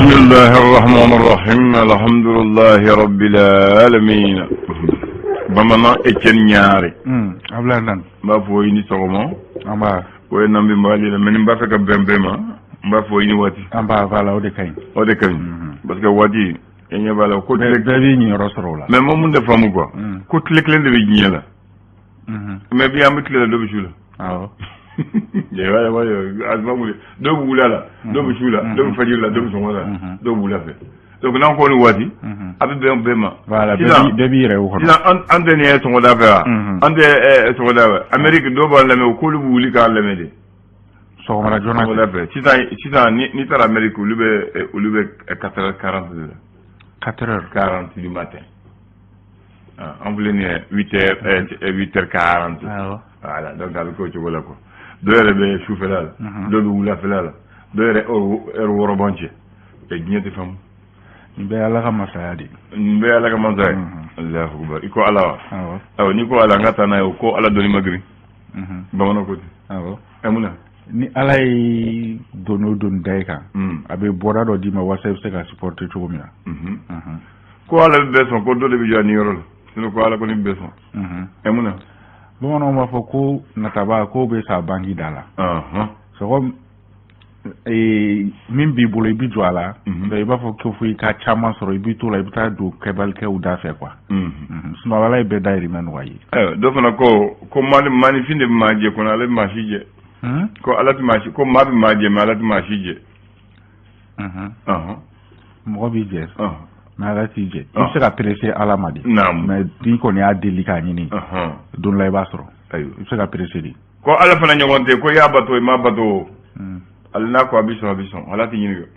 Bismillahi rahmani rahim, alhamdulillahi rabbil alamin. Bamanan Etienne Ɲare. Ablaye Ndane. N b'a fɔ i ni sɔgɔma. An b'a. O ye nan bɛ la mais ni n b'a fɛ ka bɛn bɛɛ ma, n b'a fɔ i ni waati. An b'a, voilà, o de ka ɲi. O de ka ɲi parce que waati e ɲɛ b'a la ko bɛɛ b'i ɲiyɔrɔ sɔrɔ o la. Mais ma mun de faamu quoi, ko tile kelen de bɛ diɲɛ la, mais bi an bɛ tile la, dɔ bɛ su la. Awɔ. Dɔw bɛ wula la, dɔw bɛ su la, dɔw bɛ fajiri la, dɔw bɛ sɔgɔma la, dɔw bɛ wula fɛ. Donc n'an ko ni waati, a bɛ bɛn bɛɛ ma. Voilà, bɛɛ b'i yɛrɛ o kɔnɔ. Sisan an tɛ nin ye sɔgɔmada fɛ wa? An tɛ sɔgɔmada fɛ. Amérique dɔw b'an lamɛn, k'olu bɛ wuli k'an lamɛn de. Sɔgɔmada joona. Sɔgɔmada fɛ. Sisan n'i taara Amérique, olu bɛ 4h40 de la. 4 heures. 40 du matin. An filɛ nin ye 8 heures, 8h40. Awɔ. Voilà, donc a bɛ k'o cogo la quoi. Dɔw yɛrɛ bɛ sufɛla la, dɔw bɛ wulafɛla la, dɔw yɛrɛ heure 6 b'an cɛ. Diɲɛ tɛ faamu. Nin bɛɛ ye Ala ka masaya de ye. Nin bɛɛ ye Ala ka masaya ye. Alahu akubar, i ko Ala wa? Awɔ. Awɔ, n'i ko Ala, n ka taa n'a ye, o ko Ala dɔnni ma girin. Bamananw ko ten. Awɔ. Ɛ, mun na? Ni Ala ye doni o doni da i kan, a bɛ bɔda dɔ d'i ma walasa i bɛ se ka supporter cogo min na. Ko Ala bɛ bɛɛ sɔn, ko dɔ de bɛ jɔ a niyɔrɔ la, sinon ko Ala kɔni bɛ bɛɛ sɔn. Ɛ, mun na? Bamananw b'a fɔ ko nataba ko bɛ sa banki da la. C'est comme min b'i bolo, i bɛ jɔ a la, mais i b'a fɔ ko fo i ka caman sɔrɔ, i b'i to la, i bɛ taa don kɛbalikɛw da fɛ quoi. Sinon Ala ye bɛɛ dahirimɛ nɔgɔya i ye. Ayiwa, dɔ fana ko maaninfin de bɛ maa jɛ kɔnɔ, ale bɛ maa si jɛ. Ko Ala tɛ maa si, ko maa bɛ maa jɛ, mais Ala tɛ maa si jɛ. Mɔgɔ b'i jɛ, mais Ala t'i jɛ. I bɛ se ka presser Ala ma de. Naamu. Mais n'i kɔni y'a deli k'a ɲini, don la i b'a sɔrɔ. Ayiwa. I bɛ se ka presser de. Ko Ala fana ɲɔgɔn tɛ, ko i y'a bato, i m'a bato, hali n'a ko a bɛ sɔn, a bɛ sɔn, Ala tɛ ɲininka.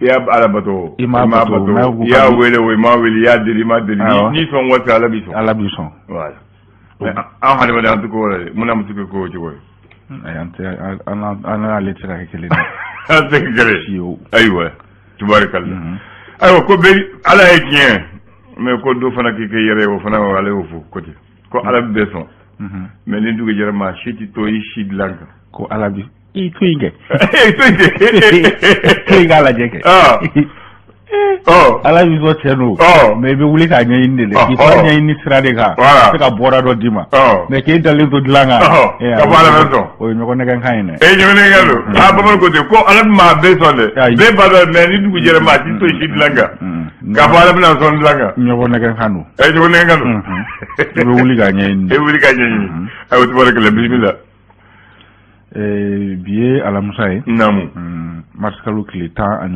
I y'a Ala bato, I m'a bato, i y'a wele o, i m'a wele, i y'a deli, i m'a deli, n'i sɔn waati, Ala b'i sɔn. Ala b'i sɔn. Voilà, mais an hadamaden, an tɛ ko wɛrɛ ye, mun na an bɛ se ka k'o cogo ye? Ayi, an tɛ, an n'ale tɛ se ka kɛ kelen ye. An tɛ kɛ kelen ye. Fiyewu. Ayiwa, tubarikala. Ayiwa, ko bɛɛ Ala ye tiɲɛ, mais ko dɔ fana k'i kɛ yɛrɛ ye, o fana Ala y'o fɔ ko ten, ko Ala bɛ bɛɛ sɔn, mais ni dugu jɛra, maa si tɛ to i si dilan kan. Ko Ala bi i to yen kɛ. I to yen kɛ. To yen k'a lajɛ kɛ. Ala b'i sɔn, tiɲɛ don. Mais i bɛ wuli k'a ɲɛɲini de dɛ. K'i to ɲɛɲini sira de kan. A bɛ se ka bɔda dɔ d'i ma. Mais k'e dalen to dilan kan. Ka bɔ Ala bɛ sɔn. O ye ɲɔgɔn nɛgɛnkan ye dɛ. E, ɲɔgɔn nɛgɛnkan don. Aa, bamananw ko ten ko Ala bɛ maa bɛɛ sɔn dɛ. Bɛɛ b'a dɔn, mais ni dugu jɛra, maa ti to i si dilan kan. K'a fɔ Ala bɛna sɔn dilan kan. Ɲɔgɔn nɛgɛnkan don. Ɛ, ɲɔgɔn nɛgɛnkan don. I bɛ wuli k'a ɲɛɲini. E wuli k'a ɲɛɲini. Ayiwa, tubarikala, bisimila. Bi ye alamisa ye. Naamu. Mars kalo tile 17,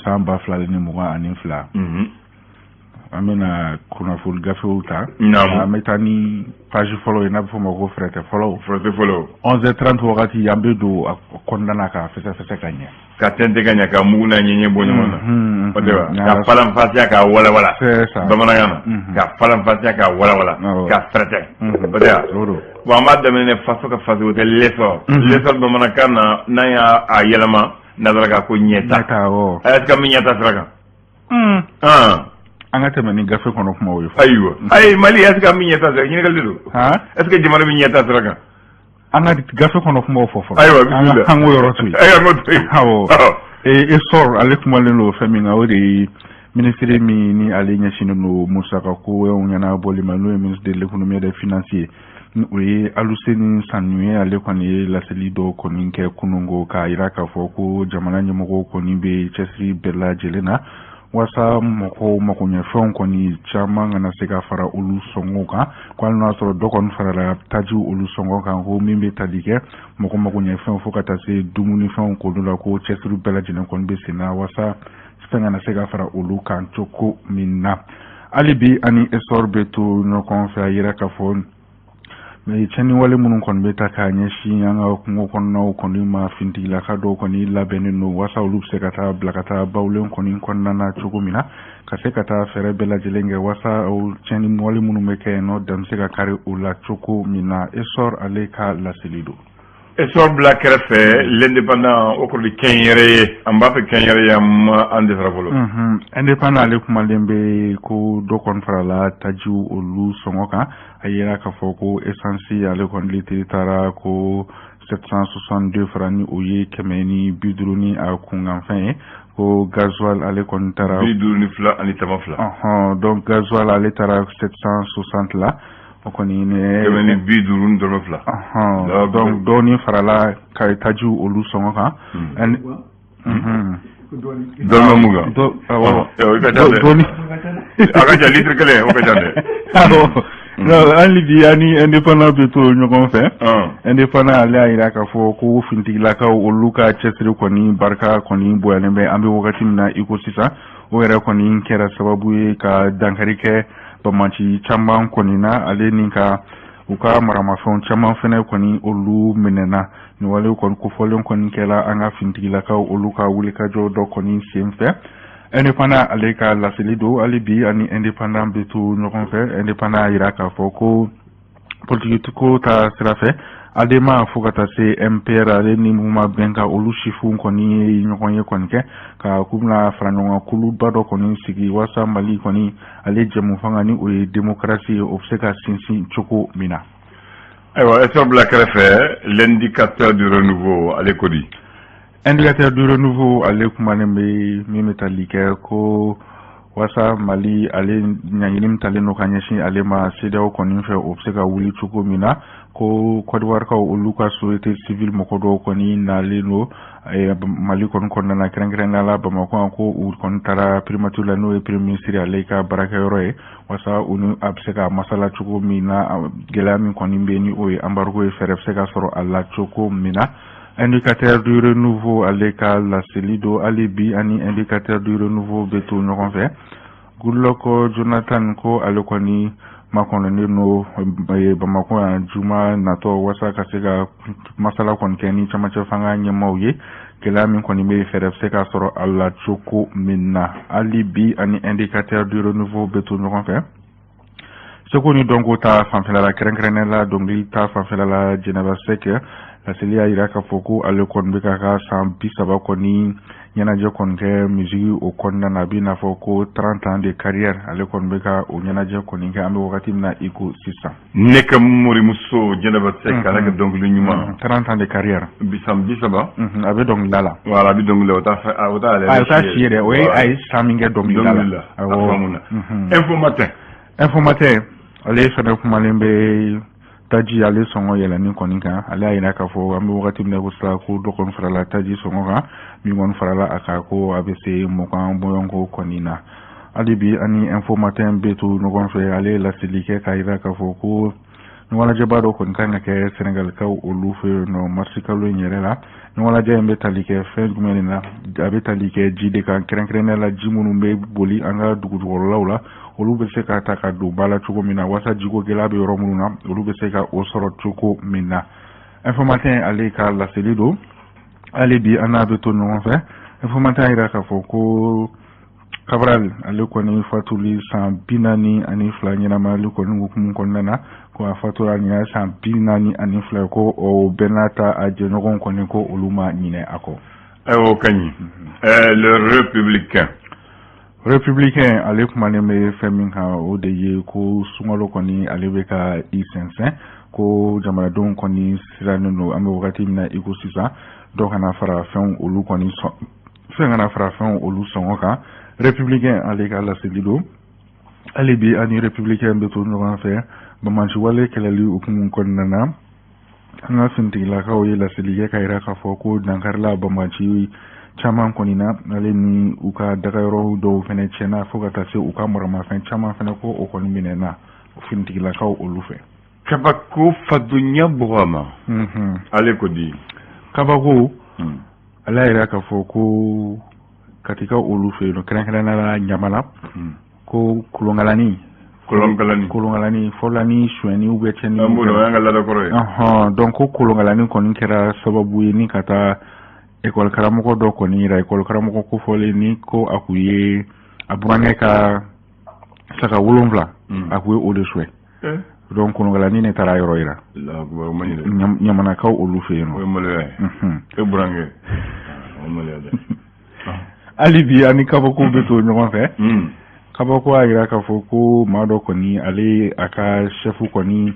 san 2022. An bɛna kunnafoni gafew ta. Naamu. An bɛ taa ni page fɔlɔ ye, n'a bɛ f'o ma ko fɛrɛtɛ fɔlɔ. Fɛrɛtɛ fɔlɔ. 11h30 wagati, an bɛ don a kɔnɔna na k'a fɛsɛfɛsɛ ka ɲɛ. Ka tɛntɛn ka ɲɛ, ka mugu n'a ɲɛɲɛ bɔ ɲɔgɔn na. O tɛ wa? Ka falanfasiya, k'a walawala. C'est ça. Bamanankan na. Ka falanfasiya, k'a walawala. Ka fɛrɛtɛ. O tɛ wa? O don. Bon, an b'a daminɛ faso ka faso, o tɛ l'essor. L'essor bamanankan na, n'an y'a yɛlɛma nanzarakan ko ɲɛta. Ɲɛta, awɔ. Est ce que an bɛ ɲɛta sira kan? An ka tɛmɛ ni gafe kɔnɔ kumaw ye. Ayiwa, ayi, Mali, est ce que an bɛ ɲɛta sira kan? Ɲininkali de don. Est ce que jamana bɛ ɲɛta sira kan? An ka gafe kɔnɔ kumaw fɔ fɔlɔ. Ayiwa, bisimila. An k'o yɔrɔ to yen. Ayiwa, an k'o to yen. Awɔ. Essor ale kumalen don fɛn min kan, o de ye minisiri min ni ale ɲɛsinnen don musaka ko ɲɛnabɔli ma, n'o ye ministre de l'Économie et des Finances ye, o ye Aluseni Sanu ye. Ale kɔni ye laseli dɔw kɔni kɛ kununko k'a jira k'a fɔ ko jamana ɲɛmɔgɔw kɔni bɛ cɛsiri bɛɛ lajɛlen na walasa mɔgɔw magoɲɛfɛnw kɔni caman kana se ka fara olu sɔngɔw kan. Ko hali n'a sɔrɔ dɔ kɔni farala tajiw olu sɔngɔ kan, ko min bɛ tali kɛ mɔgɔ magoɲɛfɛnw fo ka taa se dumunifɛnw kɔni la, ko cɛsiri bɛɛ lajɛlen kɔni bɛ sen na walasa fɛn kana se ka fara olu kan cogo min na. Hali bi ani essor bɛ to ɲɔgɔn fɛ, a yira k'a fɔ tiɲɛni wale minnu kɔni bɛ ta k'a ɲɛsin an ka kungo kɔnɔnaw kɔni ma, finitigilaka dɔw kɔni labɛnnen don walasa olu bɛ se ka taa bila ka taa bawulen kɔni kɔnɔna na cogo min na, ka se ka taa fɛɛrɛ bɛɛ lajɛlen kɛ walasa tiɲɛni wale minnu bɛ kɛ yen nɔ, dan bɛ se ka kari o la cogo min na. Essor ale ka laseli don. Essor bila kɛrɛfɛ, l'Indépendant, o kɔrɔ de kɛnyɛrɛ ye, an b'a fɛ kɛnyɛrɛ ye, an ma an dɛsɛra fɔlɔ. Indépendant ale kumalen bɛ ko dɔ kɔni farala tajiw olu sɔngɔ kan. A yira k'a fɔ ko essence ale kɔni litiri taara ko 762 francs, ni o ye 150 ni a kunkanfɛn ye. Ko gasoil, ale kɔni taara 52 ani tama fila. Ɔhɔn, donc gasoil, ale taara 760 la, o kɔni ne 150 ni dɔrɔmɛ fila. Ɔhɔn, donc dɔɔni farala ka tajiw olu sɔngɔ kan. Dɔrɔmɛ 20. Awɔ. O ka ca dɛ. Dɔɔni. A ka ca, litre kelen, o ka ca dɛ. Awɔ. Hali bi an ni Indépendant bɛ to ɲɔgɔn fɛ. Indépendant, ale y'a jira k'a fɔ ko finitigilakaw olu ka cɛsiri kɔni barika kɔni bonyalen bɛ an bɛ wagati min na i ko sisan. O yɛrɛ kɔni kɛra sababu ye ka dankari kɛ banbaanci caman kɔni na, ale ni ka u ka maramafɛnw caman fɛnɛ kɔni olu minɛna. Nin wale kɔni kofɔlen kɔni kɛra an ka finitigilakaw olu ka wulikajɔ dɔ kɔni sen fɛ. Indépendant, ale ka laseli don. Hali bi ani Indépendant bɛ to ɲɔgɔn fɛ. Indépendant y'a jira k'a fɔ ko politiki ko ta sira fɛ, ADEMA fo ka taa se MPR, ale ni Mouvement Bɛnka, olu sifinw kɔni ye ɲɔgɔn ye kɔni kɛ ka k'u bɛna fara ɲɔgɔn kan kuluba dɔ kɔni sigi walasa Mali kɔni ale jɛmu fanga, ni o ye démocratie ye, o bɛ se ka sinsin cogo min na. Ayiwa, Essor bila kɛrɛfɛ, L'Indicateur du Renouveau, ale ko di? Indicateur du Renouveau, ale kumanen bɛ min bɛ tali kɛ ko walasa Mali ale ɲangili min talen don ka ɲɛsin ale ma CEDEAO kɔni fɛ, o bɛ se ka wuli cogo min na. Ko Côte d'Ivoire olu ka société civile mɔgɔ dɔw kɔni nalen don Mali kɔni kɔnɔna na, kɛrɛnkɛrɛnnenya la Bamakɔ yan, ko u kɔni taara primature la, n'o ye premier ministre ale ka baarakɛyɔrɔ ye, walasa u ni a bɛ se ka masala cogo min na, gɛlɛya min kɔni bɛ yen, ni o ye embargo ye, fɛɛrɛ bɛ se ka sɔrɔ a la cogo min na. Indicateur du Renouveau, ale ka laseli don. Hali bi ani Indicateur du Renouveau bɛ to ɲɔgɔn fɛ. Goodluck Jonathan, ko ale kɔni makɔnɔnen don Bamakɔ yan juma natɔ walasa ka se ka masala kɔni kɛ ni camancɛ fanga ɲɛmaaw ye, gɛlɛya min kɔni bɛ yen, fɛɛrɛ bɛ se ka sɔrɔ a la cogo min na. Hali bi ani Indicateur du Renouveau bɛ to ɲɔgɔn fɛ. Seko ni dɔnko ta fanfɛla la, kɛrɛnkɛrɛnnenya la dɔnkili ta fanfɛla la, Jɛnɛba Sɛk laseli y'a jira k'a fɔ ko ale kɔni bɛ k'a ka san 30 kɔni ɲɛnajɛ kɔni kɛ musique o kɔnɔna na. A b'i n'a fɔ ko 30 ans de carrière, ale kɔni bɛ ka o ɲɛnajɛ kɔni kɛ an bɛ wagati min na i ko sisan. Ne ka morimuso Jɛnɛba Sɛk, ale ka dɔnkili ɲuman. 30 ans de carrière. San 30. A bɛ dɔnkilida la. Voilà, a bɛ dɔnkili la, o t'a o t'a yɛrɛ. O t'a si ye dɛ, o ye a ye san min kɛ dɔnkilida la. A faamuna. Info Matin. Info Matin, ale fɛnɛ kumalen bɛ taji ale sɔngɔ yɛlɛnni kɔni kan. Ale y'a jira k'a fɔ an bɛ wagati min na ko sisan, ko dɔ kɔni farala taji sɔngɔ kan, min kɔni farala a kan, ko a bɛ se 20 bɔɲɔgɔnko kɔni na. Hali bi ani Info Matin bɛ to ɲɔgɔn fɛ. Ale ye laseli kɛ k'a jira k'a fɔ ko ɲɔgɔnlajɛba dɔ kɔni kan ka kɛ Sɛnɛgalikaw olu fɛ yen nɔ marisi kalo in yɛrɛ la. Ɲɔgɔnlajɛ in bɛ tali kɛ fɛn jumɛn de na? A bɛ tali kɛ ji de kan, kɛrɛnkɛrɛnnenya la ji minnu bɛ boli an ka dugu jukɔrɔlaw la, olu bɛ se ka ta ka don ba la cogo min na, walasa jiko gɛlɛya bɛ yɔrɔ minnu na, olu bɛ se ka o sɔrɔ cogo min na. Info Matin, ale ka laseli don. Hali bi an n'a bɛ to ɲɔgɔn fɛ. Info Matin y'a jira k'a fɔ ko Cabral, ale kɔni fatuli san 42 ɲɛnamayali kɔni hukumu kɔnɔna na, ko a fatura ɲinan san 42, ko o bɛɛ n'a ta, a jɛɲɔgɔnw kɔni ko olu ma ɲinɛ a kɔ. Ayiwa, o ka ɲi. Le Républicain. Républicain, ale kumanen bɛ fɛn min kan, o de ye ko sunkalo kɔni ale bɛ ka i sɛnsɛn, ko jamanadenw kɔni sirannen don an bɛ wagati min na i ko sisan, dɔ kana fara fɛnw olu kɔni sɔn, fɛn kana fara fɛnw olu sɔngɔ kan. Républicain, ale ka laseli don. Hali bi ani Républicain bɛ to ɲɔgɔn fɛ. Banbaanciwale kɛlɛli hukumu kɔnɔna na, an ka finitigilakaw ye laseli kɛ k'a jira k'a fɔ ko dankarila banbaanci caman kɔni na, ale ni u ka dagayɔrɔ dɔw fɛnɛ tiɲɛna, fo ka taa se u ka maramafɛn caman fɛnɛ, ko o kɔni minɛna finitigilakaw olu fɛ. Kabako fadonya bɔgɔma, ale ko di? Kabako, ale y'a jira k'a fɔ ko Katikaw olu fɛ yen nɔ, kɛrɛnkɛrɛnnenya la Ɲamana, ko kolonkalani. Kolonkalani. Kolonkalani fɔlɔla ni sonyɛni ou bien tiɲɛni. An b'o dɔn, o y'an ka laada kɔrɔ ye. Donc ko kolonkalani kɔni kɛra sababu ye ni ka taa ekɔli karamɔgɔ dɔ kɔni yira, ekɔli karamɔgɔ kofɔlen ni ko a kun ye a burankɛ ka saga 7, a kun ye o de suɲɛ. Donc kolonkalani ne taara yɔrɔ yira Ɲamanakaw olu fɛ yen nɔ. O ye maloya ye. E burankɛ, o ye maloya dɛ. Hali bi ani kabako bɛ to ɲɔgɔn fɛ. Kabako y'a jira k'a fɔ ko maa dɔ kɔni, ale a ka chef kɔni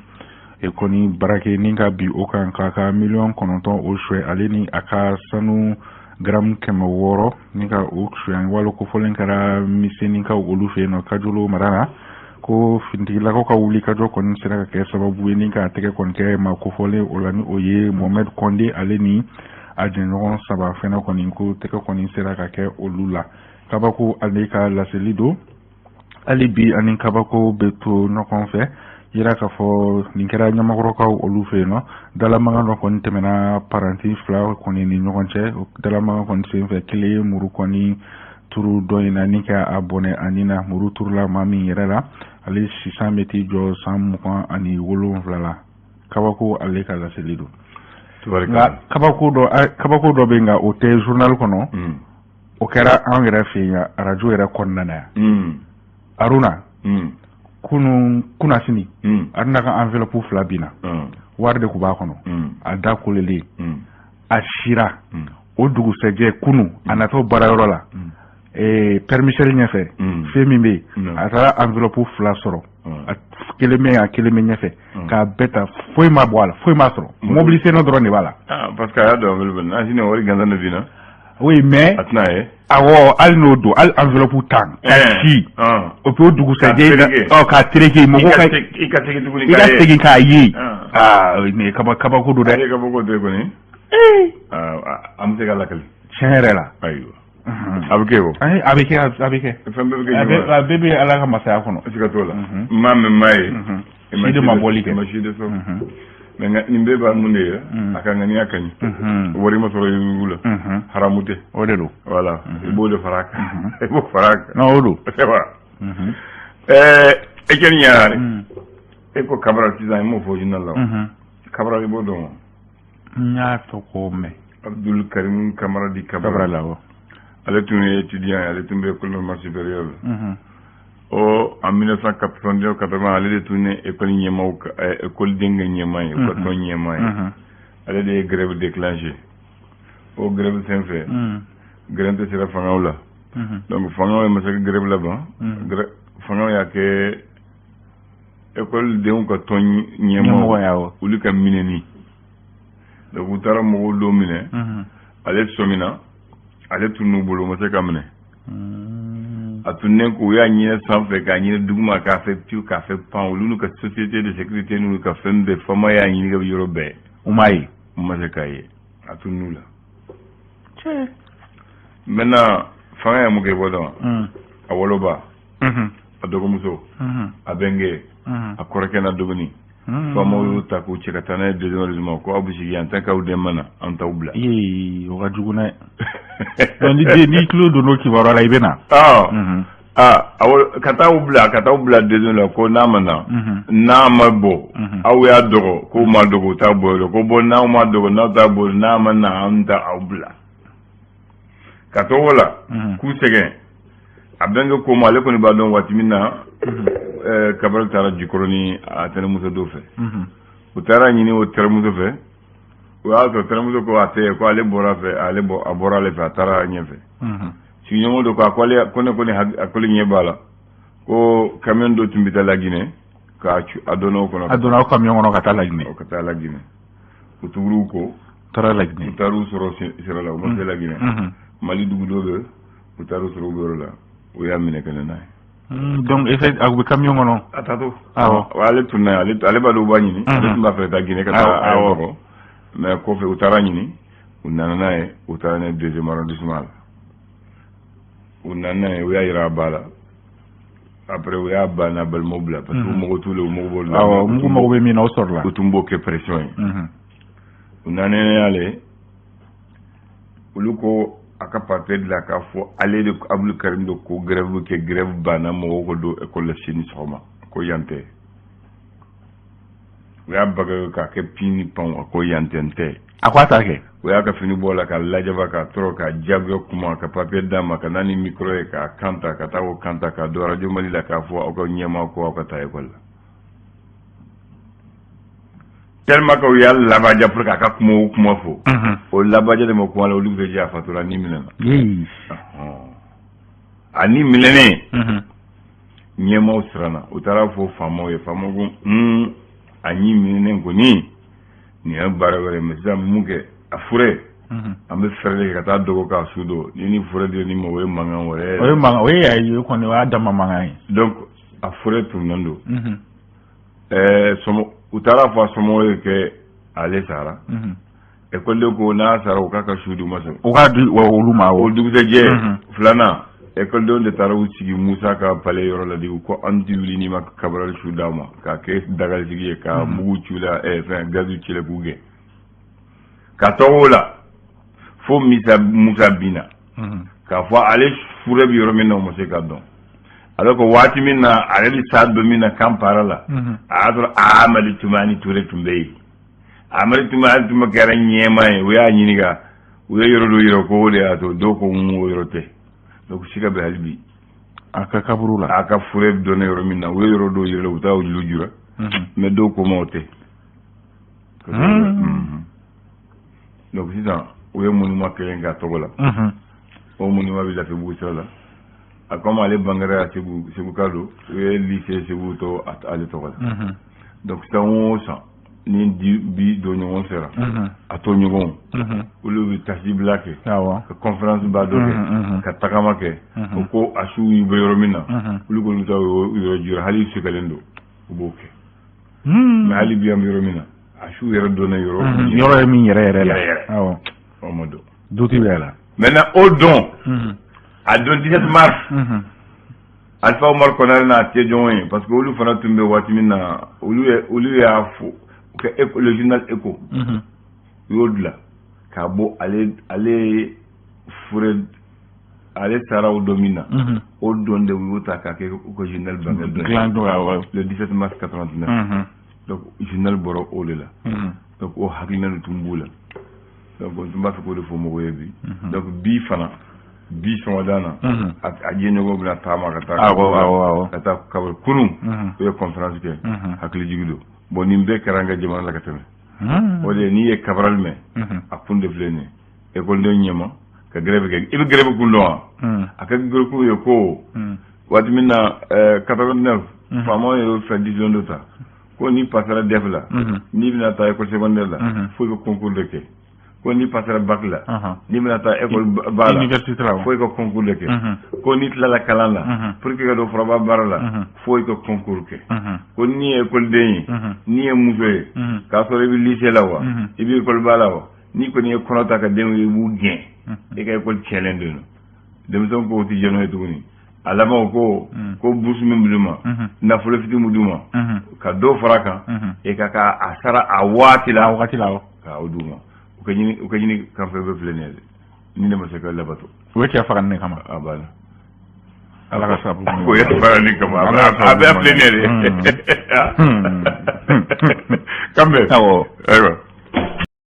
kɔni braqué ni ka bi o kan k'a ka miliyɔn 9 o suɲɛ, ale ni a ka sanu garamu 600 ni ka o suɲɛ. Walo kofɔlen kɛra Misenikaw olu fɛ yen nɔ, Kajolo mara la. Ko finitigilakaw ka wuli kajɔ kɔni sera ka kɛ sababu ye ni k'a tɛgɛ kɔni kɛ maa kofɔlen o la, ni o ye Mohamed Kɔnde, ale ni a jɛɲɔgɔn saba fɛnɛ kɔni, ko tɛgɛ kɔni sera ka kɛ olu la. Kabako ale ka laseli don. Hali bi ani kabako bɛ to ɲɔgɔn fɛ. Yira k'a fɔ nin kɛra Ɲamakɔrɔkaw olu fɛ yen nɔ, dalamagan dɔ kɔni tɛmɛna paranti fila kɔni ni ɲɔgɔn cɛ. Dalamagan kɔni senfɛ, kelen ye muru kɔni turu dɔ in na ni ka a bɔnɛ a ni na. Muru turula maa min yɛrɛ la, ale sisan bɛ t'i jɔ san 27 la. Kabako ale ka laseli don. Nka kabako dɔ bɛ yen, nka o tɛ journal kɔnɔ. O kɛra anw yɛrɛ fɛ yen, arajo yɛrɛ kɔnɔna na yan. Aruna, kunun kunnasini, Aruna ka enveloppe fila binna. Wari de tun b'a kɔnɔ, a da kolelen, a sira. O dugusɛjɛ kunu, a natɔ baarayɔrɔ la, Père Michel ɲɛfɛ, fɛn min bɛ yen, a taara enveloppe fila sɔrɔ, a kelen bɛ yen, a kelen bɛ ɲɛfɛ. K'a bɛɛ ta, foyi ma bɔ a la, foyi ma sɔrɔ. Mobili sen dɔrɔn de b'a la. Parce que a y'a dɔn enveloppe na sini wari gansan de binna. Oui, mais a tɛna ye. Awɔ, hali n'o don, hali enveloppe tan ka ci o puis o dugusɛjɛ ɔ k'a tereke mɔgɔw ka i ka segin tuguni. I ka segin k'a ye, aa, nin ye kabako don dɛ. Ale kabako tɛ kɔni, an bɛ se ka lakali. Tiɲɛ yɛrɛ la. Ayiwa, a bɛ kɛ o. A bɛ kɛ, a bɛ kɛ. Fɛn bɛɛ bɛ kɛ. A bɛɛ bɛ Ala ka masaya kɔnɔ. Siga t'o la. Maa min maa ye. Si de ma bɔli kɛ. I ma si de sɔrɔ. Mais nka nin bɛɛ b'a mun de ye? A ka ŋaniya ka ɲi. Wari ma sɔrɔ yurugu la, haramu tɛ. O de don. Voilà, i b'o de fara a kan, i b'o fara a kan. Non, o don. C'est vrai. E kɛ ɲare e ko Kabral sisan, i m'o fɔ journal la o. Kabral, i b'o dɔn wa? N y'a tɔgɔ mɛn. Abdul Karim Kamara di Kabral. Kabral, awɔ. Ale tun ye étudiant ye, ale tun bɛ École normale supérieure la. O en 1989 80, ale de tun ye école ɲɛmaaw, école den ka ɲɛmaa ye, u ka tɔn ɲɛmaa ye. Ale de ye grève déclenché. O grève sen fɛ, grève tɛ sera fangaw la. Donc fangaw ye masakɛ grève laban. Fangaw y'a kɛ école denw ka tɔn ɲɛmaaw olu ka minɛni. Donc u taara mɔgɔw dɔw minɛ. Ale sɔmina, ale tun n'u bolo, u ma se ka minɛ. A tunnen ko u y'a ɲini sanfɛ, k'a ɲini duguma, k'a fɛ piwu, k'a fɛ pan, olu n'u ka société de sécurité n'u ka fɛn bɛɛ, faama y'a ɲini ka yɔrɔ bɛɛ. U m'a ye. U ma se k'a ye, a tunn'u la. Maintenant, fanga ye mun kɛ, i b'o dɔn? A woloba, a dɔgɔmuso, a bɛnkɛ, a kɔrɔkɛ n'a dɔgɔnin, faamaw y'u ta k'u cɛ ka taa n'a ye deuxième arrondissement, ko aw bɛ sigi yan tant qu'aw den ma na, an t'aw bila. Ee, o ka jugu dɛ. Donc ni den n'i tulo donn'o kibaruya la, i bɛ na. Aa, awɔ, ka taa bila, ka taa bila deuxième la, ko n'a ma na, n'a ma bɔ, aw y'a dɔgɔ k'o ma dɔgɔ, u t'a bɔ yɔrɔ ko bɔn, n'aw ma dɔgɔ, n'aw t'a bɔ, n'a ma na, an t'a aw bila. Ka to o la k'u sɛgɛn. A bɛnkɛ ko ma, ale kɔni b'a dɔn waati min na Kabral taara Jikɔrɔni a tɛnɛmuso dɔ fɛ. U taara ɲini o tɛnɛmuso fɛ, o y'a sɔrɔ tɛnɛmuso ko a tɛ, ko ale bɔra fɛ, ale bɔ, a bɔra ale fɛ, a taara ɲɛfɛ. Sigiɲɔgɔn dɔ ko a ko ale ko ne ko ne a ko ɲɛ b'a la ko camion dɔ tun bɛ taa Laginɛ, k'a a donna o kɔnɔ. A donna o camion kɔnɔ ka taa Laginɛ. Ka taa Laginɛ. U tugur'u kɔ. Taara Laginɛ. U taar'u sɔrɔ sira la, u ma se Laginɛ. Mali dugu dɔ bɛ, u taar'u sɔrɔ u bɛ yɔrɔ la, u y'a minɛ ka na n'a ye. Donc effet, a bɛ camion kɔnɔ. A taatɔ. Awɔ. Ale tun na, ale b'a dɔn u b'a ɲini. Ale tun b'a fɛ ka taa Guinée ka taa a yɛrɛ kɔrɔ. Mais kɔfɛ u taara ɲini, u nana n'a ye, u taara n'a ye deuxième arrondissement la. U nana n'a ye, u y'a yira a ba la. Après u y'a ba n'a balimaw bila parce que u mago t'u la, u mago b'olu la. Awɔ, mugu mago bɛ min na, o sɔrɔla. U tun b'o kɛ pression ye. U nana n'ale, olu ko a ka papier dilan k'a fɔ ale de Abdul Karim de ko grève kɛ, grève banna, mɔgɔw ko don école la sini sɔgɔma, ko yan tɛ. U y'a bagaye k'a kɛ pin ni pan, a ko yan tɛ, n tɛ. A ko a t'a kɛ. U y'a ka fini bɔ a la, ka lajaba, k'a tɔrɔ, k'a diyagoya kuma, ka papier d'a ma, ka na ni micro ye, k'a kan ta, ka taa o kan ta, k'a don Radio Mali la, k'a fɔ aw ka ɲɛmaa ko aw ka taa école la. Tellement que u y'a labaja pour que a ka kuma o kuma fɔ, o labaja de ma kuma la, olu bɛ jɛ a fatura ni minɛna. A ni minɛnen, ɲɛmaaw siranna, u taara fɔ faamaw ye. Faamaw ko un A ɲi minɛnen kɔni, nin ye baara wɛrɛ. Mais sisan, mun kɛ a fure? An bɛ fɛɛrɛ de kɛ ka taa dogo k'a su don. Ni fure de ni ma, o ye mankan wɛrɛ. O ye mankan, o ye y'a ye kɔni, o y'a dama mankan ye. Donc a fure tununnen don. Sɔmɔ u taara fɔ a somɔgɔw ye kɛ ale sara. Ekɔliden ko n'a sara, u k'a ka su d'u ma sɔn. U k'a di olu ma. O dugusɛjɛ filanan, ekɔlidenw de taara u sigi Musa ka palais yɔrɔ la de ko an tɛ wuli n'i ma Cabral su d'a ma, k'a kɛ dagalisigi ye, ka mugu ci la, fɛn gaziw ci la, k'u gɛn ka tɔgɔ la fo Musa binna k'a fɔ ale fure bɛ yɔrɔ min na, o ma se ka dɔn. Alors que waati min na ale bɛ sa don min na Kampala la, a y'a sɔrɔ Amadu Tumani Ture tun bɛ yen. Amadu Tumani tun kɛra ɲɛmaa ye. U y'a ɲininka, u ye yɔrɔ dɔ yira ko o de y'a to dɔw ko n o yɔrɔ tɛ. Donc siga bɛ hali bi. A ka kaburu la. A ka fure dɔnnen yɔrɔ min na, u ye yɔrɔ dɔw yira, u taa olu jura, mais dɔw ko ma o tɛ. Donc sisan u ye monument kelen k'a tɔgɔ la. O monument bɛ Lafiyabugu sira la. A comme ale bangera Segu, Seguka don, u ye lycée Segu to ale tɔgɔ la. Donc san o san ni di bi don ɲɔgɔn sera, a to ɲɔgɔn, olu bɛ tasibila kɛ, ka conférence ba dɔ kɛ, ka tagama kɛ. O ko a su bɛ yɔrɔ min na, olu kɔni ta yɔrɔ jira, hali segalen don, u b'o kɛ. Mais hali bi an bɛ yɔrɔ min na, a su yɛrɛ dɔnnen yɔrɔ yɔrɔ ye min yɛrɛ yɛrɛ la. Yɛrɛ. O ma dɔn. Duti bɛ la. Maintenant o don, a don 17 mars, Alpha Omar Konare n'a tɛjɔn ye, parce que olu fana tun bɛ waati min na, olu y'a fo ka Écho, le journal Écho, u y'o dilan k'a bɔ ale fure, ale sara o don min na, o don de u y'o ta k'a kɛ u ka journal bange don. Dilan don, awɔ. Le 17 mars 89. Donc journal bɔra o de la. Donc o hakilina de tun b'u la. Donc n tun b'a fɛ k'o de fɔ mɔgɔw ye bi. Donc bi fana, bi sɔgɔmada na, a jɛɲɔgɔnw bɛna taama ka taa awɔ awɔ awɔ ka taa kaburu. Kunun u ye conférence kɛ, hakili jigi don. Bon, nin bɛɛ kɛra an ka jamana la ka tɛmɛ. O de ye n'i ye Cabral mɛn, a kun de filɛ nin ye: ekɔliden ɲɛma ka grève kɛ. I bɛ grève kun dɔn wa? A ka grève ye ko waati min na, 89, faamaw ye fɛn décision dɔ ta ko n'i passera DEF la, n'i bɛna taa école secondaire la, fo i ka concours de kɛ. Ko n'i passera bac la, n'i bɛna taa école ba la, université la, fo i ka concours de kɛ. Ko n'i tilala kalan la, pour que ka don foroba baara la, fo i ka concours kɛ. Ko n'i ye école ye, n'i ye muso ye, k'a sɔrɔ i bɛ lycée la wa, i bɛ école ba la wa, n'i kɔni ye kɔnɔ ta ka denw ye, i b'u gɛn, i ka école tiɲɛlen don. Denmisɛnw ko o tɛ jɛn n'o ye tuguni. A laban ko bourse min bɛ d'u ma, nafolo fitinin min d'u ma, ka dɔ fara a kan, i ka a sara a waati la. A waati la. Ka o d'u ma. U ka ɲini kan fɛn bɛɛ filɛ nin ye dɛ, ni ne ma se ka labato. U bɛ cɛ faga nin kama. A banna. Ala ka sababu. O ye fara nin kama, a bɛɛ filɛ nin ye dɛ. Kanbɛ. Awɔ. Ayiwa.